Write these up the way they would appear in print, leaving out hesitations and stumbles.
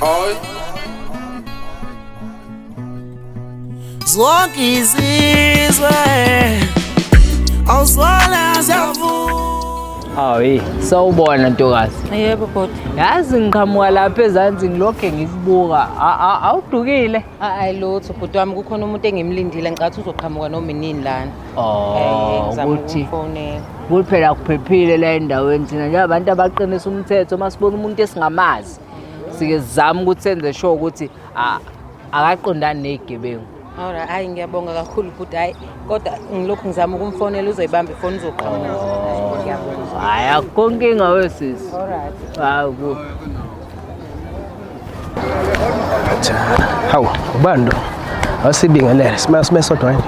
Oy. Zonke izizwe awuzwala ziyavuka. Hayi, sawubona ntokazi. Yebo bhuti. Yazi ngiqhamuka lapha ezansi ngilokhe ngikubuka. Awudukile. Hayi lutho bhuti wami, kukhona umuntu engimlindile, ngicathi uzoqhamuka noma inini lana. Oh, ngizama ukuthi ukumfonela. kuthi phela kuphephile la endaweni thina njengabantu abaqinisa umthetho uma sibona umuntu esingamazi sike sizame ukuthi senze sure ukuthi akaqondani ney'gebengu. Alright, hayi ngiyabonga kakhulu bhuti, hayi kodwa ngilokhu ngizama ukumfonela, uzoyibamba ifoni, uzoqhamuka. Ngiyabonga. Hhayi, akukho nkinga wesisi. Alright. Hayi ku. Hawu, ubani lo? Awusibingelele, sima sime sodwa nje.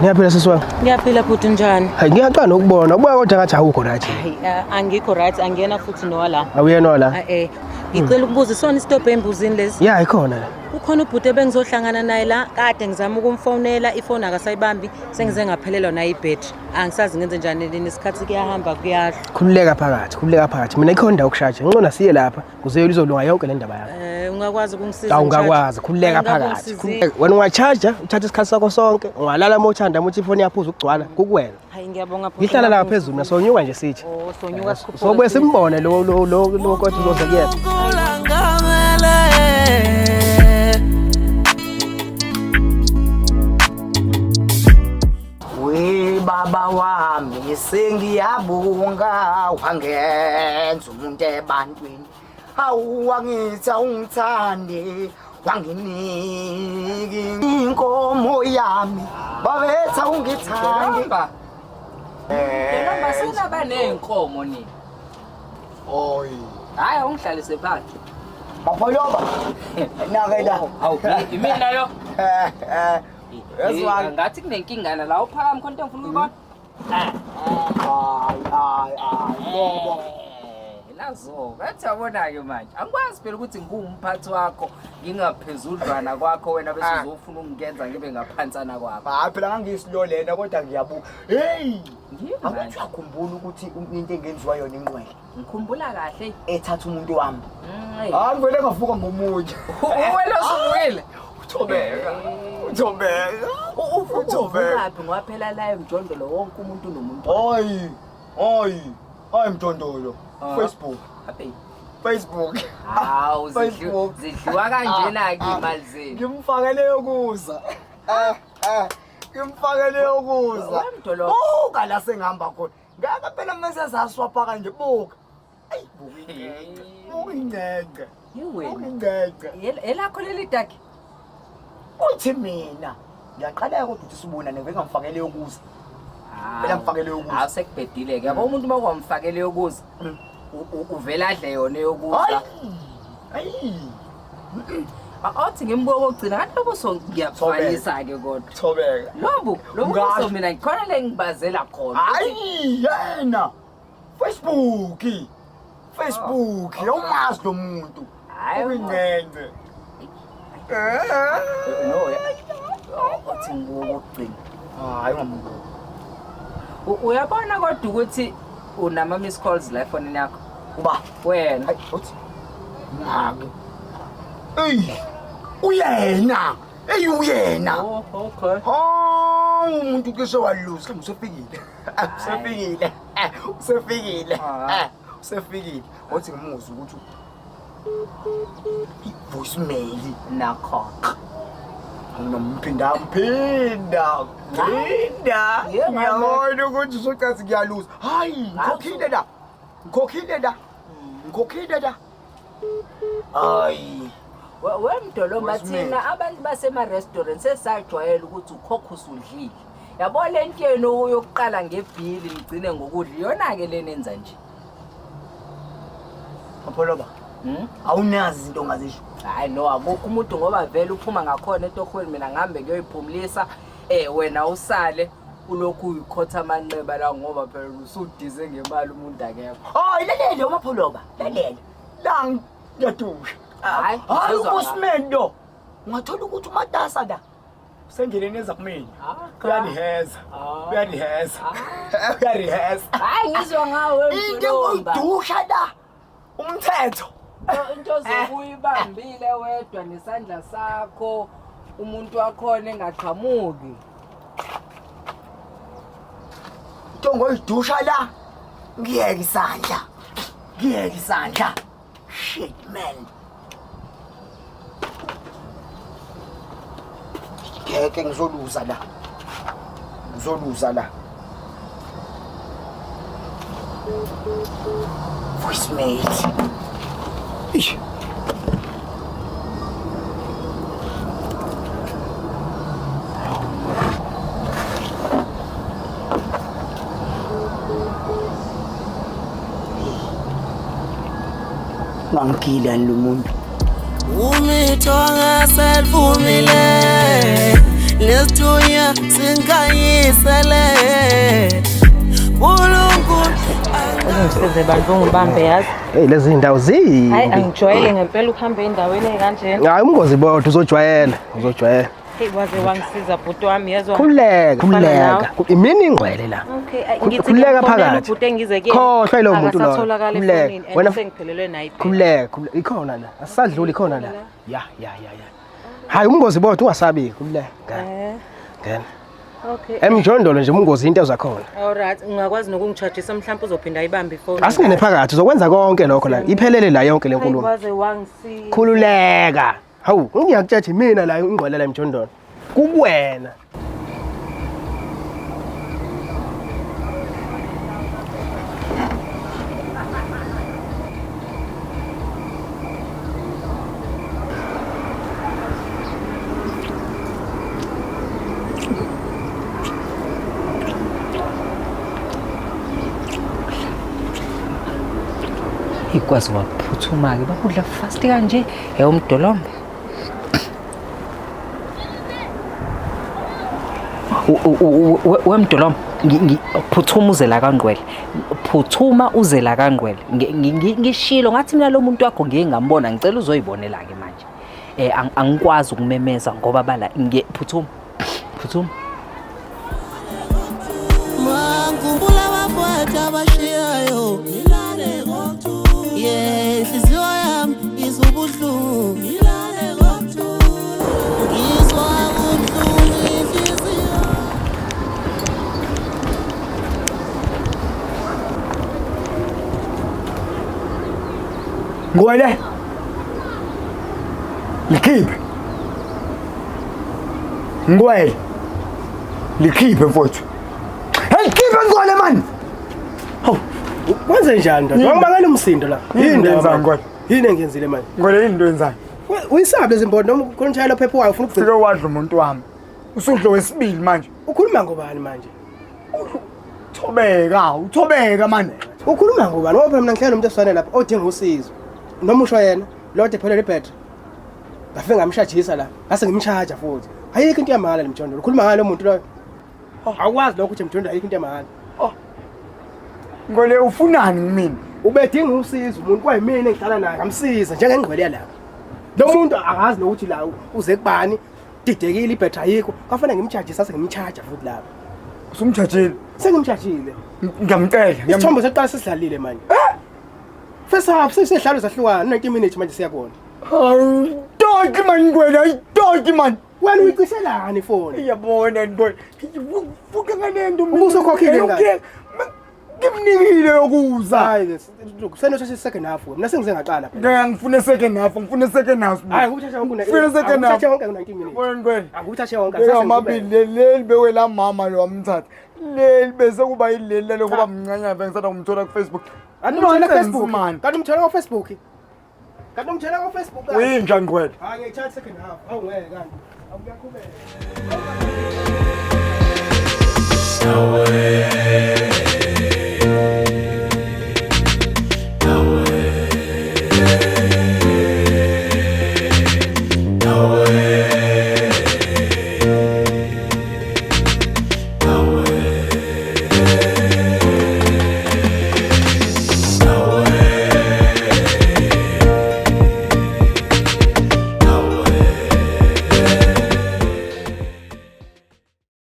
Niyaphila sisi wami? Ngiyaphila bhuti, njani? Hayi, ngiyaqala ukubona. Ubuya kodwa ngathi awukho right. Hayi, angikho right, angiyena futhi nowala. Awuyena la? Eh, ngicela ukubuza, isona isitobho embuzini lesi? Ya, ikhona la. Kukhona ubhuti ebengizohlangana naye la, kade ngizama ukumfonela, ifoni akasayibambi, sengize ngaphelelwa nayo ibhetri. Angisazi ngenze njani leni, isikhathi kuyahamba kuyadla. Khululeka phakathi, khululeka phakathi. Mina ikhona indawo yokushaja. Ngicona siye lapha kuze izolunga yonke le ndaba yakho. Eh, ungakwazi ukungisiza? Awu, ngithathe? ungakwazi, khululeka Hayi, ngabe phakathi. ungisizile. Khululeka. Wena ungachaja, uthathe isikhathi sakho sonke, ungalala uma uthanda, uma uthi ifoni yaphuza ukugcwala, kukuwena. Hayi ngiyabonga bhuti. Ngihlala la phezulu mina, sonyuka nje sithi. Oh, sonyuka sikhuphuka. Sobuye simbone lo lo lo lo kodwa uzoze kuyena. Kulangamele. We baba wami, sengiyabonga, wangenza umuntu ebantwini. Hawu, wangithi awungithandi, wanginika inkomo yami, babetha ungithandi. Mdolomba. Mdolomba, senaba ney'nkomo nina. Oy. Hhayi, awungihlalise phansi. Mapholoba nake la. Hawu, imina lo. Yazi. Ngathi kunenkingana la, uphakami khona into engifuna ukuyibona. Hayi hayi hayi bobo. Nazo, ngathi yabona-ke manje. Angikwazi phela ukuthi ngiwumphathi wakho, ngingaphezudlwana kwakho wena bese uzofuna ukungenza ngibe ngaphansana kwakho. Hayi phela, ngangisilo lena kodwa ngiyabuka, hey. Ngimi Akuthi manje. uyakhumbula ukuthi into engenziwa yona inqwele Ngikhumbula kahle. ethatha umuntu wami? Hey. Hayi, ngivele ngavuka ngomunye. Wena usuvukile. Uthobeka, uthobeka, uthobeka. Uvukaphi ngoba phela la emjondolo wonke umuntu unomuntu. Hayi hayi hayi, mjondolo. Facebook. Happy. Facebook. Hawu, Facebook. zidliwa kanjena-ke iy'mali zenu. Ngimfakele yokuza, ngimfakele yokuza. Wemdolo. Buka la sengihamba khona, ngeke phela mase saswapha kanje, buka. Ayi, buka ingcece, buka ingcece, buka Yiwena. ingcece. Elakho leli daki. Uthi mina ngiyaqaleka kodwa uthi sibonane, ngeke ngimfakele yokuza phela, ngifakele yokuza. Hawu, sekubhedile-ke, yabo, umuntu uma kwamfakele yokuza uvele adle yona eyokuza. Hayi hayi. Awuthi ngimbuke kokugcina kanti lobuso ngiyabufanisa-ke kodwa. Thobeka. Lobu Ngasho. buso mina ngikhona le ngibazela khona. Hayi yena, Facebook, Facebook, awumazi lo muntu. Hayi, Uyingcence. No, uthi ngibuke kokugcina. Hayi, ungamubuki. Uyabona kodwa ukuthi unama-miss calls la efonini yakho? Uba? Wena. Hayi, uthi ngake, eyi uyena, eyi uyena. Oh, okay. Hawu, umuntu cishe walusa, usefikile, usefikile, usefikile. Usefikile, wathi ngimuzwe ukuthi i-voicemail. Nakho. Ngimphinda mphinda phinda. Yebo, Ngiyabona ukuthi usocathi ngiyaluza. Hayi, ngikhokhile la, ngikhokhile la, ngikhokhile la, hayi. Wemdolomba, Voicemail. thina abantu basema-restaurant sesajwayela ukuthi ukhokha usudlile. Yabo, le nto yenu yokuqala ngebhili nigcine ngokudla, iyona-ke le nenza nje. Mapholoba. Hmm? Awunazi izinto ongazisho. Hhayi no, akukho umuntu ngoba vele uphuma ngakhona etohweni, mina ngihambe ngiyoyiphumulisa, wena usale ulokhu uyikhotha amanxeba la ngoba phela usudize ngemali, umuntu akekho. Hayi, lalele umapholoba, lalele la, ngiyadusha. Hhayi, hayi. ngizwa. Ubosimeni lo, ungathola ukuthi umatasa la usendleleni eza kumina. Uyariheza, uyariheza, uyariheza. Hhayi, ngizwa ngawe Into Mdolomba. enguyidusha la umthetho. Into ozokuyibambile wedwa nesandla sakho umuntu wakhona engaqhamuki. Into ngoyidusha la. Ngiyeke isandla. Ngiyeke isandla. Shit man. Ngeke ngizoluza la. Ngizoluza la. Voicemail. Eish. Wangigila lo muntu. Umithonga selivumile lesithunya sinkanyisele uNkulunkulu. Ungisize bantu ungibambe yazi. Hey, lezi zindawo Hayi, zimbi. angijwayele ngempela ukuhamba endaweni ekanjena. Hayi, umngozi bodwa uzojwayela, uzojwayela. Hey, waze wangisiza bhuti wami, yezwa. Khululeka, Fana nawe. khululeka. Imini ingcwele la. Okay, ay, ngithi Khululeka ngiyamfonela phakathi. ubhuti engize kuyena. Khohlwa yilowo muntu loyo. Akasatholakali Khululeka. efonini and Wena- sengiphelelwe nayo ibhesi. Khululeka, khululeka. Ikhona la. Asisadluli ikhona la. Ya, ya, ya, ya. Hayi, umngozi bodwa ungasabi, khululeka. Ngena. Eh, Ngena. okay. Emjondolo nje umngozi into zakhona. Alright, ungakwazi nokungichargisa mhlawumbe uzophinda ayibambe ifoni. Asingene phakathi uzokwenza konke lokho la. Iphelele la yonke le Hayi, nkulumo. waze wangisiza. Khululeka. Hawu, ngiyakutshela mina la ingcwele la emjondolo. Kuwena. Ikwazi waphuthuma-ke bakudla fast kanje ewumdolomba. Wemdolomba, phuthuma uze la kaNgqwele, phuthuma uze la kaNgqwele. Ngishilo ngathi mina lo muntu wakho ngike ngambona, ngicela uzoyibonela-ke manje. Angikwazi ukumemeza ngoba bala phuthuma, phuthuma. Mangikhumbula abafowethu abashiyayo ngilale ngokuthula. Yeah, inhliziyo yami izwa ubuhlungu ngilale ngokuthula. Ngizwa ubuhlungu inhliziyo. Ngwele. Likhiphe. Ngwele. Likhiphe mfowethu. Hey, likhiphe ngwele man. Hawu, Kwenze njani ndoda? Yini? Wangibangela umsindo la. Yini Yini enzayo, ndaba? Ngwele? Yini engiyenzile manje? Ngwele yini into yenzayo? Uyisabe lezi mbono noma khona umshayeli ophepha wayo ufuna Ufike ukugcina. wadla umuntu wami. Usudlo wesibili manje. Ukhuluma ngobani manje? Thobeka, uthobeka man. Ukhuluma ngobani? Ngoba phela mina ngihlala nomuntu osifana lapha odinga usizo. Noma usho yena, lo ode phelele ibhetri. Ngafike ngamshajisa la, ngase ngimshaja futhi. Ayikho into yamahhala le mjondolo. Ukhuluma ngalo muntu loyo. Awukwazi lokho ukuthi mjondolo ayikho into yamahhala. Ngwele ufunani kumina? Ubedinga usizo umuntu kwayimina engihlala naye ngamsiza njengengqwele yalapha. Lo muntu akazi nokuthi la uze kubani, didekile ibhetri ayikho. Kwafanele ngimshajise ase ngimshaja futhi lapha. Usumjajile. Sengimshajile. Ngiyamcela. Isithombe seqala sesidlalile manje. First half sesidlalo zahlukana 90 minutes manje siyakona. Hawu, doki man Ngwele, ayi doki man. Wena uyicishelani ifoni? Iyabona Ngwele. Fuka ngalento mina. Ubusukhokhile ngani? Ngimnikile yokuza. Hayi, senothatha second half. Mina sengize ngaqala phela. Ngeke ngifune second half, ngifune second half. Hayi, ukuthatha wonke Ngifune second half. Ukuthatha wonke ku-90 minutes. Yabona Ngwele. Akuthathe wonke. Beka amabili leli leli bewe la mama lo wamthatha. Leli bese kuba yileli lelo kuba mncanyana vele ngisanda kumthola ku Facebook. Kanti umthola Nonsense, ku-Facebook. man. Kanti umthola ku-Facebook. Kanti umthola ku-Facebook. Uyinja Ngwele. Hayi, ngiyithatha second half. Awu ngeke kanti. Awuyaqhubeka. Nawe